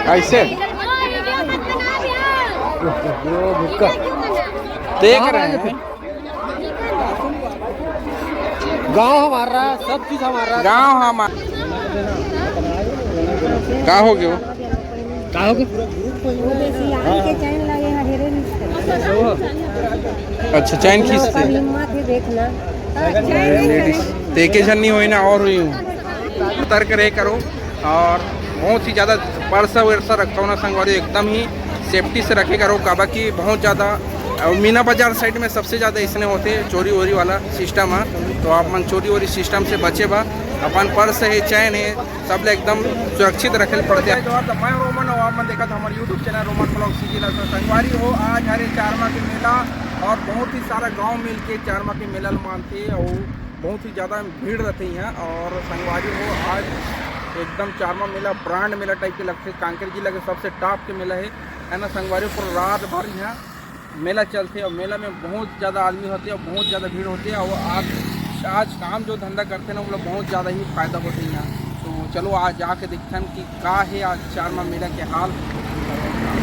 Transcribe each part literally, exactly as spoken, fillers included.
कैसे? वो भुक्का। देख रहे हैं। गांव हमारा, सब चीज हमारा। गांव हमारा। का हो गयो? का हो गयो? अच्छा, चैन खींचते। हिम्मत है, देखना। लेडीज। ते के जन नहीं होई ना, और हुई हूँ। सतर्क रहे करो। और बहुत ही ज़्यादा पर्स वैसा रखता हूँ ना संगवारी, एकदम ही सेफ्टी से रखे करो, काबर कि बहुत ज़्यादा, अ, मीना बाजार साइड में सबसे ज़्यादा इसने होते हैं, चोरी वोरी वाला सिस्टम है। तो आप मन चोरी वोरी सिस्टम से बचे बा, अपन पर्स है, चैन है, सब ले एकदम सुरक्षित रखे पड़ते हैं। तो आप, मैं रोमन और आप मन देखा था हमारे YouTube channel Roman blog CG लहसुन। संगवारी हो, आज हरे चारमा के मेला और बहुत ही सारा गांव मिल के चारमा के मेला ल मानते हैं और बहुत ही ज़्यादा भीड़ रहते हैं। और संगवारी हो, आज एकदम चारमा मेला ब्रांड मेला टाइप के लगते, कांकेर जिला के सबसे टॉप के मेला है, है ना संगवारी हो। पूरा रात भर यहाँ मेला चलते और मेला में बहुत ज़्यादा आदमी होते और बहुत ज़्यादा भीड़ होते। और आज, आज काम जो धंधा करते ना, वो लोग बहुत ज़्यादा ही फायदा होते हैं यहाँ। तो चलो, आज जाके देखते हैं कि का है आज चारमा मेला के हाल।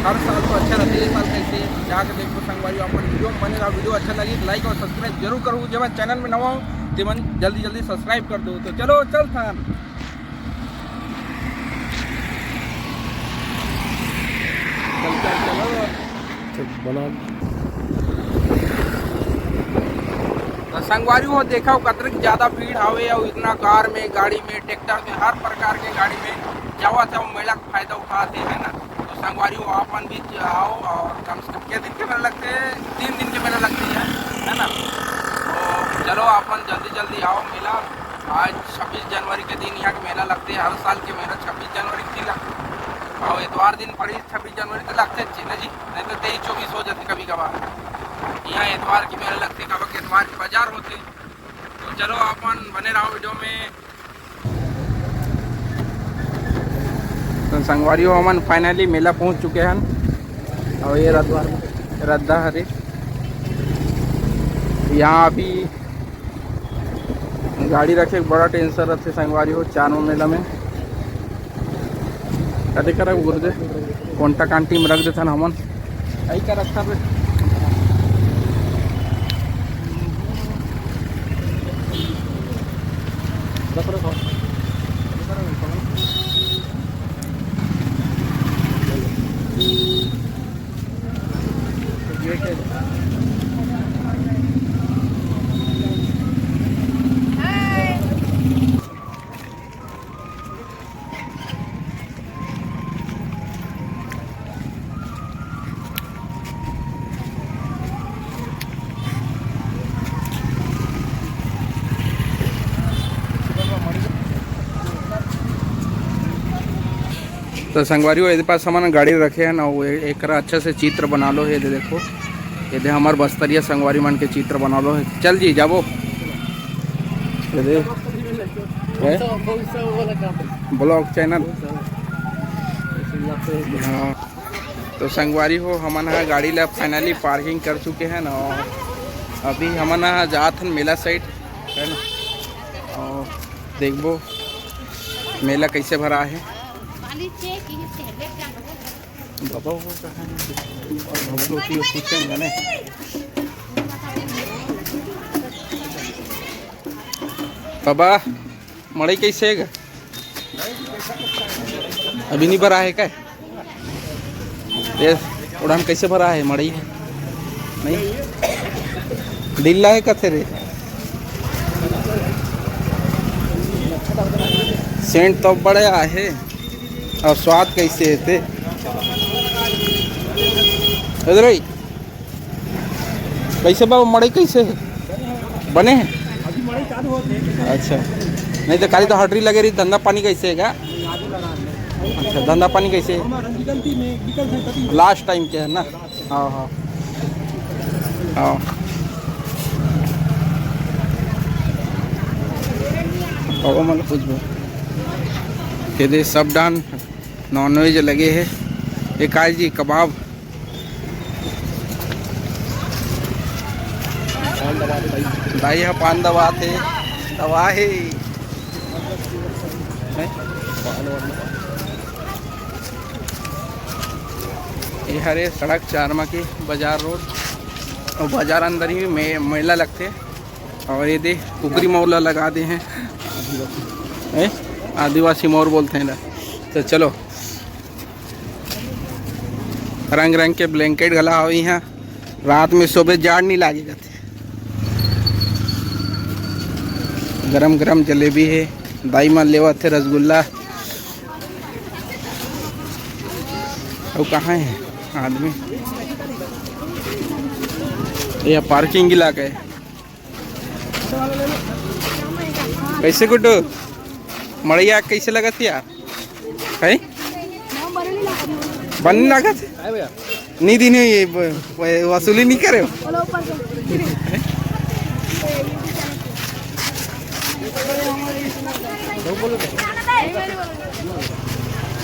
हर साल तो अच्छा रहता है, ये साल कैसे, जाके देखो संगवारी, अपन वीडियो में बने रहो। वीडियो अच्छा लगी तो लाइक और सब्सक्राइब जरूर करो। जब चैनल में नवा हो तो मन जल्दी जल्दी सब्सक्राइब कर दो। तो चलो, चल थान। चल, चल, चलो। चल, बना। तो संगवारी हो, देखा हो कतरक ज्यादा भीड़ हावे और इतना कार में, गाड़ी में, ट्रैक्टर में, हर प्रकार के गाड़ी में जावा था, वो मेला का फायदा उठाते हैं ना। तो संगवारी हो, आप मन भी आओ और कम से कम के दिन के मेला लगते हैं, तीन दिन के मेला लगते हैं, है ना। तो चलो, आप मन जल्दी जल्दी आओ मेला। आज छब्बीस जनवरी के दिन यहाँ के मेला लगते हैं, हर साल के मेला छब्बीस जनवरी के दिन लगते हैं। और इतवार दिन पड़ी छब्बीस जनवरी तो लगते हैं ना जी, नहीं तो तेईस चौबीस हो जाते कभी कभार। यहाँ इतवार के मेला लगते, कभी एतवार के बाजार होते। तो चलो, आप मन बने रहो वीडियो में। तो संगवारी हो, हमन finally मेला पहुंच चुके हैं। और ये रद्दा, रद्दा हरे, यहाँ अभी गाड़ी रखे के बड़ा टेंशन रहते संगवारी हो, चारमा मेला में। कदे करा गुरुदेव, कोंटा कांटी में रख देथन हमन। आई का रखा बे? रख, रख। तो संगवारी हो, एदे पास हमन गाड़ी रखे हैं ना, वो ए-, एकरा अच्छा से चित्र बना लो है, एदे देखो, एदे हमर बस्तरिया संगवारी मन के चित्र बना लो है। चल जी, जाबो। एदे, हैं? Blog channel. हाँ। तो संगवारी हो, हमन ह गाड़ी ला finally parking कर चुके हैं ना, और अभी हमन ह जात हन मेला side, है ना, और देखबो मेला कैसे भरा है। बाबा हो कहाँ है? बाबा तो पीछे, पीछे है ना। बाबा, मड़ई कैसे है गा? अभी नहीं भरा है क्या? ये उड़ान कैसे भरा है? मड़ई है नहीं, ढीला है कथे रे। सेंट तो बड़े आहे, और स्वाद कैसे है ते? इधर ही। कैसे बाबू, मड़ई कैसे है? बने हैं? अच्छा, नहीं तो खाली तो हटरी लगे रही। धंधा पानी कैसे है का? अच्छा, धंधा पानी कैसे है? लास्ट टाइम के है ना? हाँ, हाँ, हाँ। बाबा मन पूछबो। ये दे सब डान नॉनवेज लगे है। ये काय जी, कबाब। दाई ह पान दबात हे, दबा हे। हैं? पान वाला। ये हरे सड़क चारमा के बाजार रोड, अउ बाजार अंदर ही मे-, मेला लगथे। अउ ये दे कुकरी मौला लगा दे हैं, ए? आदिवासी मौर बोलते हैं ना। तो चलो, रंग रंग के ब्लैंकेट घला हवे इहाँ, रात में सोबे जाड़ नहीं लागे कथे। गरम गरम जलेबी है, दाई मन लेवत है रसगुल्ला। अउ कहाँ है आदमी? ये पार्किंग इलाका है। कैसे गुड्डू, मड़ैया कैसे लगत है यार? है बन लागत है? नहीं दी नहीं, ये ब-, ब-, वसूली नहीं करे।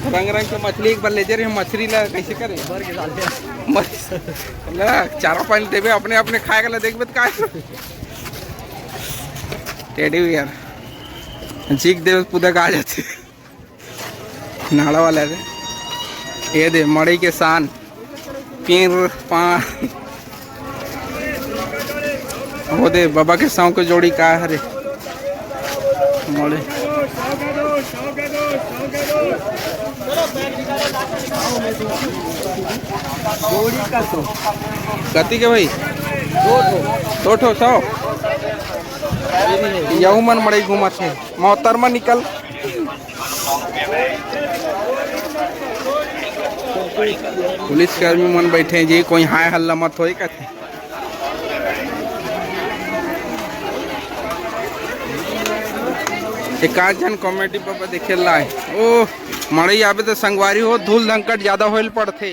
रंग रंग के मछली एक बार ले जा रहे हैं, मछली ला कैसे करें? मछ-, ला चारा पानी देवे, अपने अपने खाए ला देखबे तो का। टेडी बियर चीख देवे, पूरा गा जाथे। नाड़ा वाला रे, ये दे मड़ई के शान, पीर पार। वो दे बाबा के साँव के जोड़ी का हरे मड़ई। कति के भाई? दो ठो। यहू मन मड़ई घूमत हे। मोहतरमा निकल। पुलिस कर्मी मन बैठे हैं जी, कोई हाय हल्ला मत होई कथे। एक आध झन कॉमेडी बाबा देखे ला आए। ओ, मड़ई आबे तो संगवारी हो, धूल धंकट ज्यादा होइल पड़थे।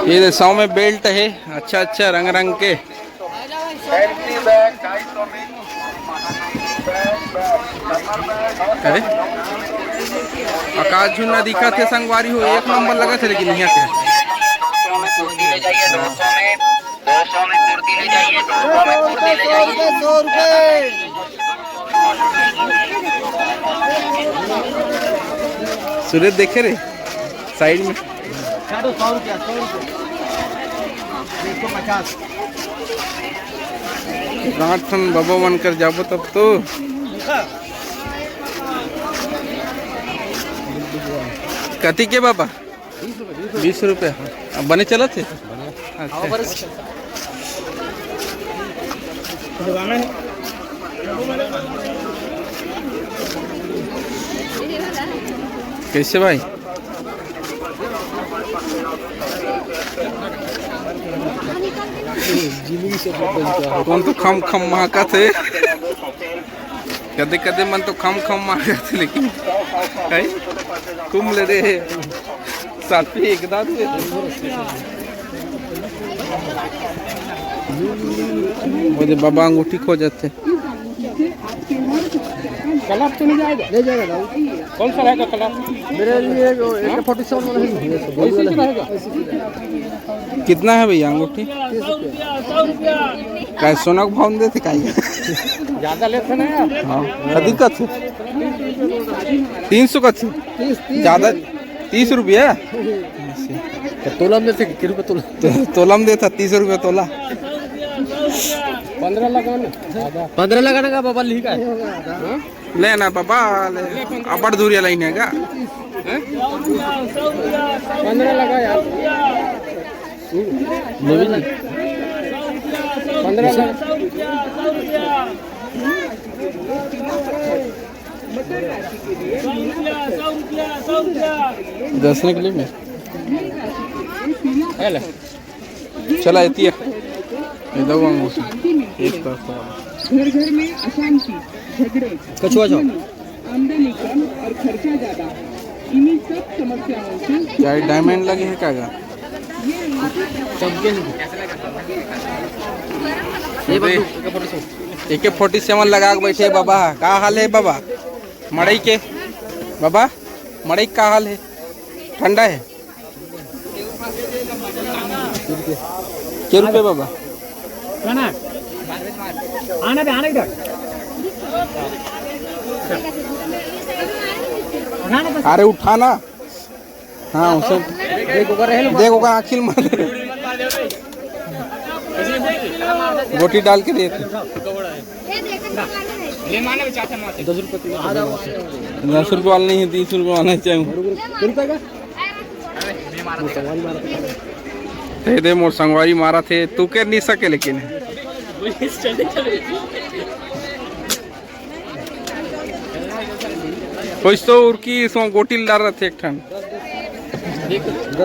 ये दे सौ में बेल्ट है, अच्छा अच्छा रंग रंग के। अरे, आकाश झुन्ना दिखत हे संगवारी हो, एक नंबर लगत हे, लेकिन यहाँ के सुरेश देखे रे। साइड में। छाड़ो, सौ रुपया, सौ रुपया। एक सौ पचास। रात ठन बाबा मन कर जाबो तब तो। कति के बाबा? बीस रुपया। अब बने चलत हे? अच्छा। कैसे भाई? कौन तो खम खम महकत हे। कदे कदे मन तो खम खम महकत हे, लेकिन है कुम ले दे। साथी एक दादू है। वो दे बाबा अंगूठी खोजत हे। कलर तो नहीं जाएगा? ले जाएगा दाऊ। कौन सा रहेगा कलर? मेरे लिए जो ए के फोर्टी सेवन वाला है, ये सब वही वाला है। कितना है भैया अंगूठी? तीस रुपया। का सोना के भाव देथे का? ज्यादा लेथे ना यार। हाँ, कति कथे? तीन सौ कथे? तीस, तीस। ज्यादा तीस रुपया? तो तोला में देथे कि रुपया तोला? तो, तोला में देथा, तीस रुपया तोला। पंद्रह लगा ना। पंद्रह लगा ना का बाबा, लिखा है। हाँ? ले ना बाबा, ले। अब्बड़ दूरिया लाइन है का? हैं? पंद्रह लगा यार। पंद्रह लगा। दस निकली में। चला, एती है। ये दो अंगूठी। एक तरफ तो। घर घर में अशांति, झगड़े, कछुआ छो। दुश्मनी, आमदनी कम और खर्चा ज्यादा, इन्हीं सब समस्याओं से क्या ये डायमंड लगे है का गा? ये बंदूक, ए के फोर्टी सेवन लगा के बैठे बाबा। का हाल है बाबा? मड़ई के बाबा, मड़ई का हाल है? ठंडा है? के रुपये बाबा? आना बे, आना इधर। अरे उठाना। हाँ, उसे देख, ओकर आँखी मार, गोटी डाल के देख। दस रुपये वाला नहीं है, तीस रुपये वाला है, चाहे। दे दे, मोर संगवारी मारा थे, तू के नहीं सके लेकिन। कुछ तो उर्की इसमें गोटी डाल रहे थे एक ठन।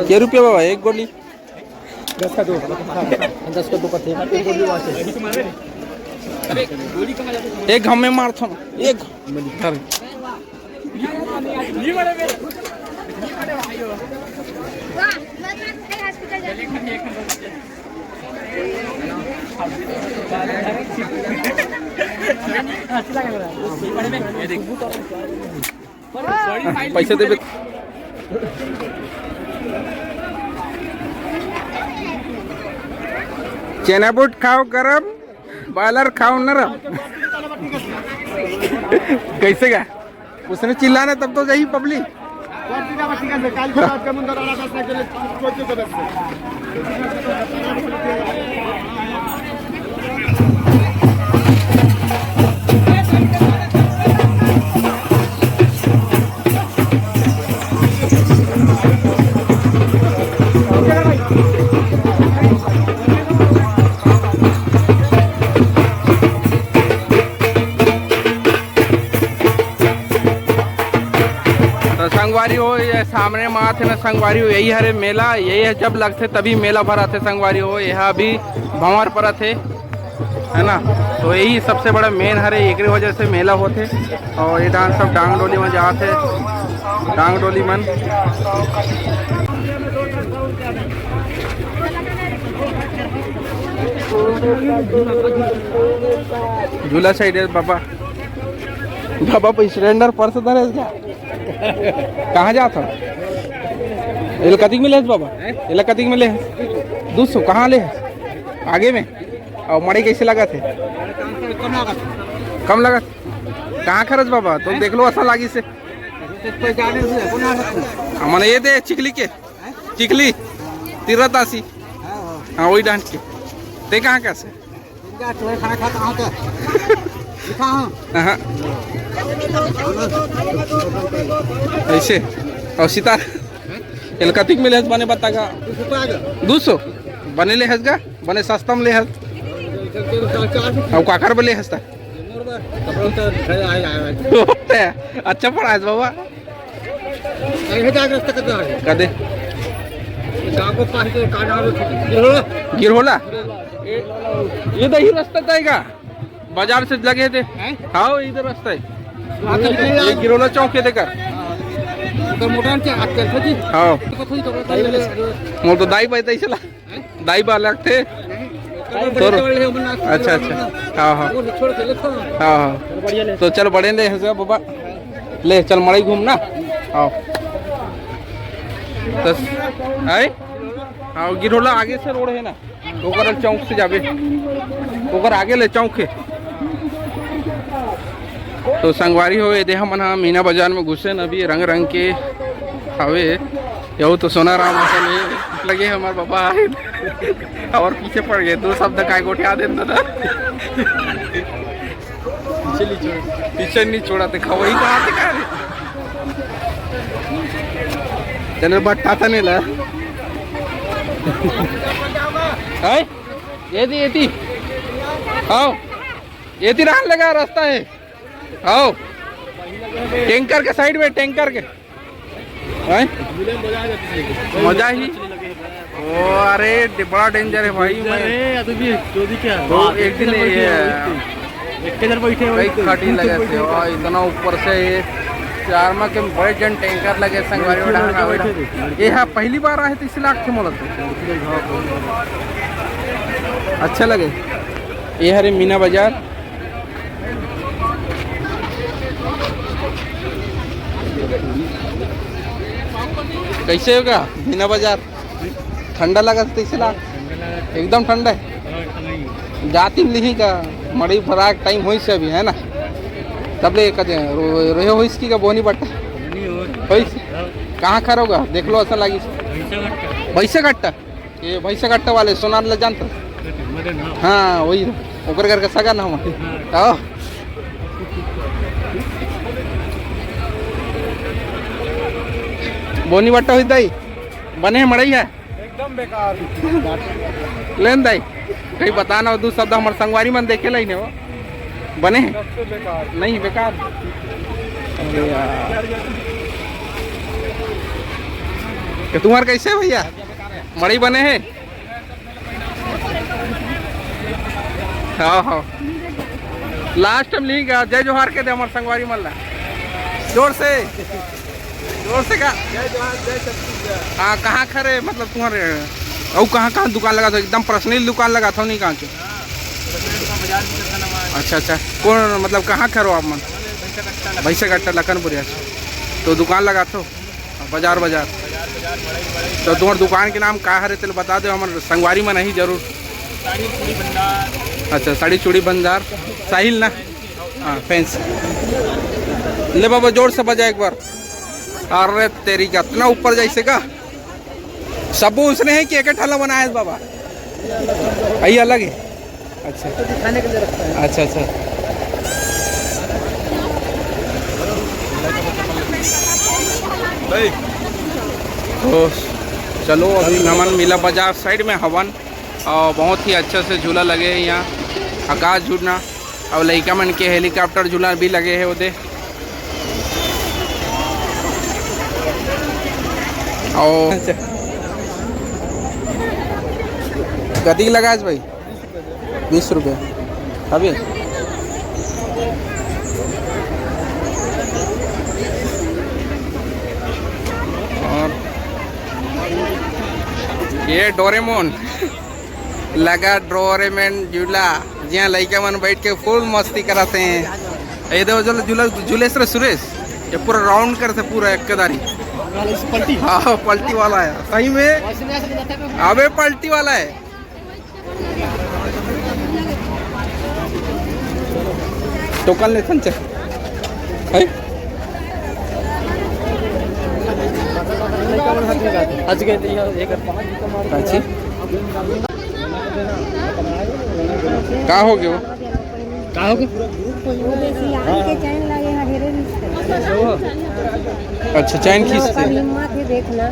के रुपया बाबा एक गोली? दस का दो। दस का दो का थे। एक घम में मार थो ना, एक। अरे। पैसे देबे। चना बूट खाओ गरम, बॉयलर खाओ नरम। कैसे गा? उसने चिल्लाना तब तो जाही पब्लिक। तो संगवारी हो, ये सामने में आथे ना संगवारी हो, यही हरे मेला, यही है जब लगथे तभी मेला भर आथे संगवारी हो। यह अभी भंवर पर आथे, है ना, तो यही सबसे बड़ा मेन हरे, एकरे वजह से मेला होथे। और ये डांस सब डांग डोली में जाथे, डांग डोली मन। झूला साइड है बाबा। बाबा, पे स्टैंडर पर्स धरे क्या? कहाँ जात हो? एला कतिक में लेहस बाबा? एला कतिक में लेहस? दो सौ। कहाँ लेहस? आगे में। और मड़ई कैसे लगा थे? कम लगा। कहाँ खरच बाबा? तो देख लो, असा लागी से। हमन ये दे चिकली के, चिकली, तीरथ आसी। हाँ, वही डांट के। ते कहाँ का से? इनका चोर खाना खाता हूँ तो। दिखा हूँ। हाँ। ऐसे। और सितार, एला कतिक में लेहस बने बता का? दो सौ। बने लेहस गा? बने सस्ता में लेहस। अब काकर बले हस ता? अच्छा पड़ा है बाबा। कदे? गिरहोला। ये तो ही रास्ता जाएगा, बाजार से लगे थे। हाँ, इधर रास्ता है। ये गिरहोला चौक है, देखा। हाँ। मोर तो दाई भाई तैसे ला। दाई बा लगथे। तोर। अच्छा, अच्छा। हाँ, हाँ। हाँ, हाँ। तो चल, बड़े ले हंस बाबा। ले चल, मड़ई घूमना। हाँ। तो, आए? हाँ, गिरहोला आगे से रोड है ना, ओकर चौक से जाबे, ओकर आगे ले चौक है। तो संगवारी हो, ये दे हमन हा मीना बाजार में घुसे न, अभी रंग रंग के हवे। यहू तो सोना राम असन हे। लगे हमार बाबा आए और पीछे पड़ गए, दो शब्द काय गोठिया देन दादा। पीछे नहीं छोड़ा, पीछे नहीं छोड़ा, देखा वही बात है। चलो बट्टा था नहीं ला। हाय, ये दी, ये दी। आओ, ये दी, रान लगा रास्ता है। आओ, टैंकर के साइड में, टैंकर के। हैं? मजा ही। ओ, अरे, डि-, बड़ा डेंजर है भाई। डेंजर मैं है, या तो भी, जो भी क्या है। तो बात एक एक दिन जन बैठे ये हैं, एक जन। एक जन बैठे हैं, कई एक जन। खाटी लगे थे, और इतना ऊपर से ये चार मा के बड़े जन टैंकर लगे, संगवारी लड़के, उड़ान लड़के आवे। बैठे थे, लड़के। ये हाँ, पहली बार आए तो इसी लाग थे मोला तो। अच्छा लगे। ये हरे मीना बाजार। कैसे होगा मीना बाजार? ठंडा लगा तैसे ला, एकदम ठंडा है। जाती लिही का मड़ई भरा टाइम होइस अभी, है ना? तब ले कदे रो-, रोहे होइस की का बोनी बट्टा होइस। कहाँ खर होगा? देख लो, ऐसा लगी। भैंसा कट्टा। भैंसा कट्टा? ये भैंसा कट्टा वाले सोनार ले जानता? मदन, हाँ। हाँ, वही। ओकर घर का सगा ना हमारे। हाँ। आओ। बोनी बट्टा हुई दाई? बने हैं मड़ई है? एकदम बेकार। लेन दाई, कहीं बताना हो, दू शब्द हमर संगवारी मन देखे ला ही नहीं हो। बने हैं? सबसे बेकार। नहीं, बेकार। अरे यार। तो तुम्हार कैसे है भैया? मड़ई बने है? हाँ, हाँ। लास्ट टाइम लिंक जय जोहार के दे हमर संगवारी मन ला। जोर से। जोर से का? जय जोहार, जय छत्तीसगढ़। हाँ, कहाँ खरे, मतलब, तुम्हारे, अउ कहाँ, कहाँ दुकान लगा थो? एकदम पर्सनल दुकान लगा थो, नहीं कहाँ के? हाँ, बाजार में करता ना माल। अच्छा, अच्छा। कौन, मतलब, कहाँ खरो आप मन? भैंसा कट्टा लगा। भैंसा कट्टा लखनपुर, अच्छा। तो दुकान लगा थो? हाँ, बाजार, बाजार। बाजार, बाजार, बड़ई, बड़ई। तो तुम्हारे दुकान के नाम का हरे, तेल बता दो, हमर संगवारी मन ही जरूर। साड़ी चूड़ी भंडार। अच्छा, साड़ी चूड़ी भंडार, साहिल ना? हाँ, फैंसी। ले बाबा, जोर से बजा एक बार। अरे तेरी का, इतना ऊपर जैसे का? सबो उसने है कि एक ठल्ला बनाया है बाबा? यही अलग है। अच्छा। तो दिखाने के लिए रखता है। अच्छा, अच्छा। तो चलो, अभी हमन मिला बाजार साइड में हवन और बहुत ही अच्छा से झूला लगे है यहाँ, आकाश झूलना। और लइका मन के हेलीकॉप्टर झूला भी लगे है ओदे। और कतिक लगा आज भाई? बीस रुपये। अभी और ये डोरेमोन लगा, डोरेमोन झूला, जिहाँ लइका मन बैठ के फुल मस्ती करत हैं। ये देखो, झूला, झूला, झूलेश रे सुरेश, ये पूरा राउंड करते, पूरा एक दारी। पलटी। हाँ, पलटी वाला है सही में। अबे पलटी वाला है। टोकन लेथन चे। है? आज के लिए एक काची? का हो गयो? का हो गयो? वो देखिए, आम के चैन लगे हैं, हेरे नहीं। अच्छा, चैन खींचते हैं। हिम्मत है देखना।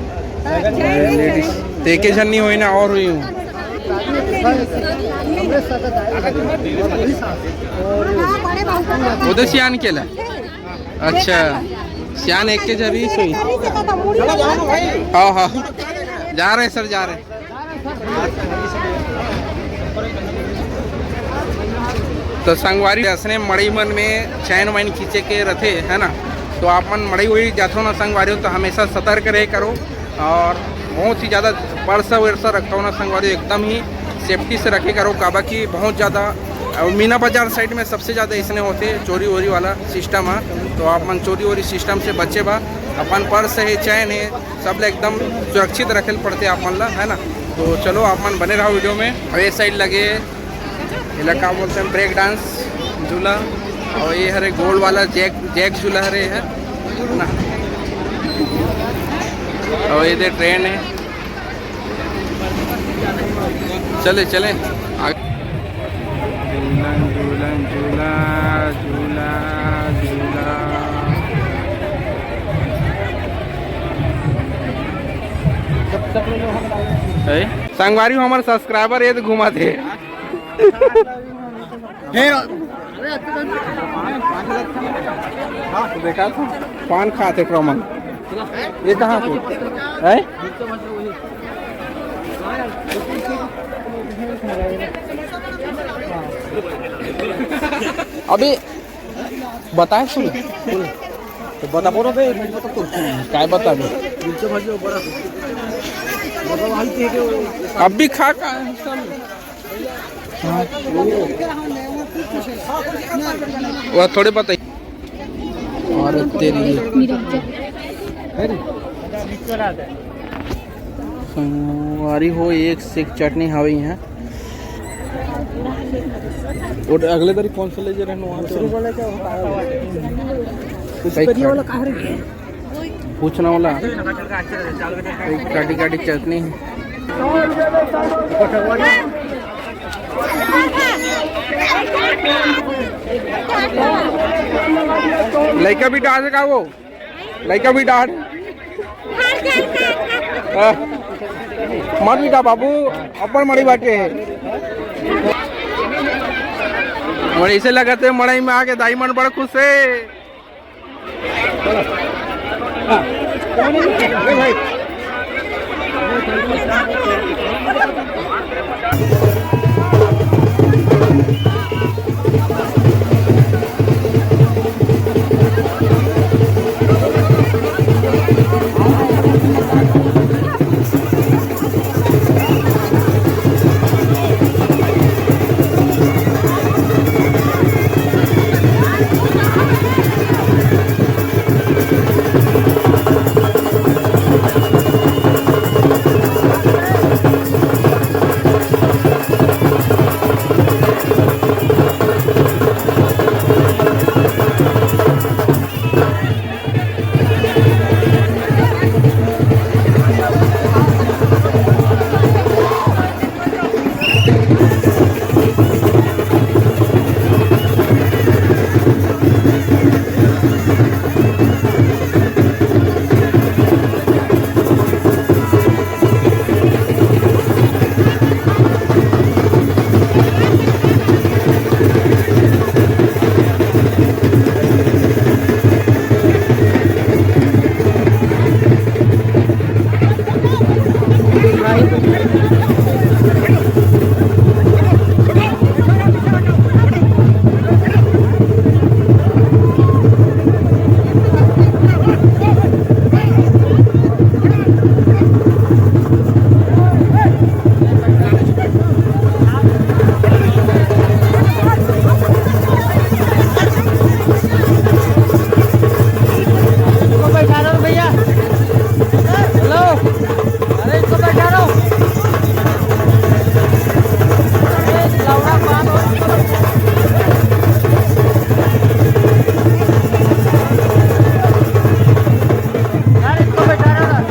अरे, लेडीज, तो एके झन नहीं होई ना, और हुई हूँ। ओदे सियान केला। अच्छा, सियान एक के जरी सोई। हाँ, हाँ, जा रहे सर, जा रहे। तो संगवारी, असने मड़ई मन में चैन वैन खींचे के रथे, है ना, तो आप मन मड़ई वही जाथो ना संगवारी, तो हमेशा सतर्क रहे करो। और बहुत ही ज़्यादा पर्स वर्स रखता हूँ ना संगवारी, एकदम ही सेफ्टी से रखे करो, काबा कि बहुत ज़्यादा, और मीना बाजार साइड में सबसे ज़्यादा इसने होते चोरी वोरी वाला सिस्टम है। तो आप मन चोरी वोरी सिस्टम से बचे बा, अपन पर्स है, चैन है, सब ले एकदम सुरक्षित रखे ल पड़ते आप मन ला, है ना। तो चलो, आप मन बने रहो वीडियो में। और ये साइड लगे, एला का बोलते हैं, ब्रेक डांस झूला, और ये हरे गोल वाला जैक, जैक झूला हरे है ना। और ये दे ट्रेन है, चले चले आगे। झूलन झूलन झूला झूला झूला। है? संगवारी हो, हमर सब्सक्राइबर ये तो घुमा थे। हे, देखा था, पान खाते ट्रमन। ये कहाँ पे है? अभी बताए सुन, सुन। तो बताबो ना बे, काय बताबे? अब भी खा का है, सब। हाँ। वो थोड़े बताइए। और तेरी संगवारी हो, एक से एक चटनी हवे यहाँ। और अगले तारीख कौन सा ले जा रहे हैं वहाँ पे? दूसरे वाला क्या होता है? उस सही पर ये वाला खा कहाँ रही है? पूछना वाला एक काटी काटी चटनी। लइका भी डांस का वो लइका भी डांस। हाँ, मत भी का बाबू, अपन मड़ी बाटे। और इसे लगते मड़ई में आके दाई मन बड़ा खुश है। इसको बैठा रहा हूँ भैया। हेलो, अरे इसको बैठा रहा हूँ। अरे लौड़ा बांध और इसको बैठा। यार इसको बैठा रहा।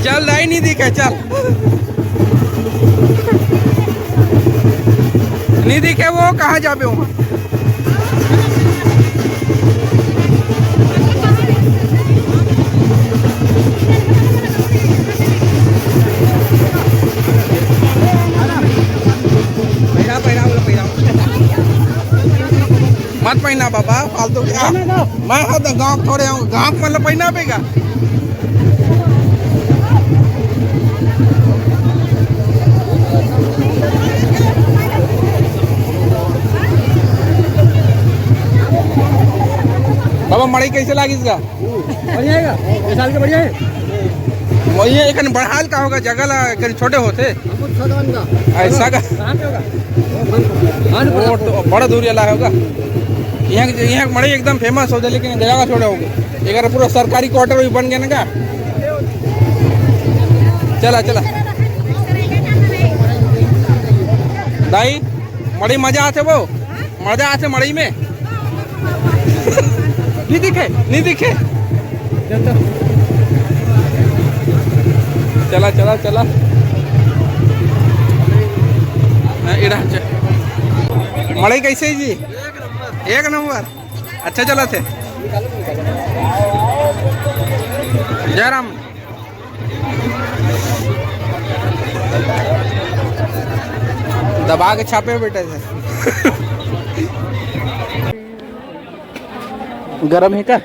चल दाई, नहीं दिखे, चल। नहीं दिखे वो, कहाँ जाबे हो? मत पहिना बाबा, फालतू के। मैं हा तो गाँव थोड़े हूँ, गाँव मतलब पहिना बेगा। बाबा, मड़ई कैसे लागिस गा? बढ़िया है, ये साल के बढ़िया है। वही है, एक बढ़ाल का होगा, जगह ला एक छोटे होते। हमको छोटा वाला का। ऐसा का? कहाँ पे होगा? वो तो बड़ा दूर वाला होगा। यहाँ, यहाँ के मड़ई एकदम फेमस होते, लेकिन जगह का छोटे होगे। एक पूरा सरकारी क्वार्टर भी बन गया ना का? चला, चला। दाई, मड़ई मजा आते वो? मजा आते मड़ई में? नहीं दिखे, नहीं दिखे। चला, चला, चला। हाँ, इड़ा च-, मड़ई कैसे है जी? एक नंबर। अच्छा चला थे। जय राम। दबा के छापे बेटा से। गरम है का?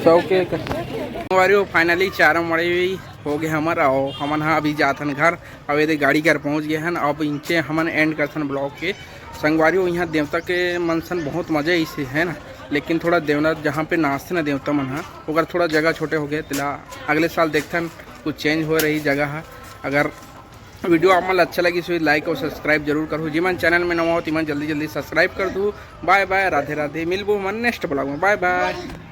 सौ के एक। संगवारी हो, finally चारों मड़ई हो गए हमर, और हमन हा अभी जाथन घर। अब ये गाड़ी घर पहुंच गए हन। अब इंचे हमन end करथन vlog के। संगवारी हो, यहाँ देवता के मंसन बहुत मजा इसे है ना, लेकिन थोड़ा देवना जहाँ पे नाचते ना देवता मन हा, ओकर थोड़ा जगह छोटे हो गए, तेला अगले साल देखथन कुछ change हो रही जगह हा। अगर video आप मन ला अच्छा लगी तो like और subscribe जरूर करो। जिमन channel में नवा हो तिमन जल्दी जल्दी subscribe कर दू। Bye bye, राधे राधे, मिलबो हमन next vlog में। Bye bye।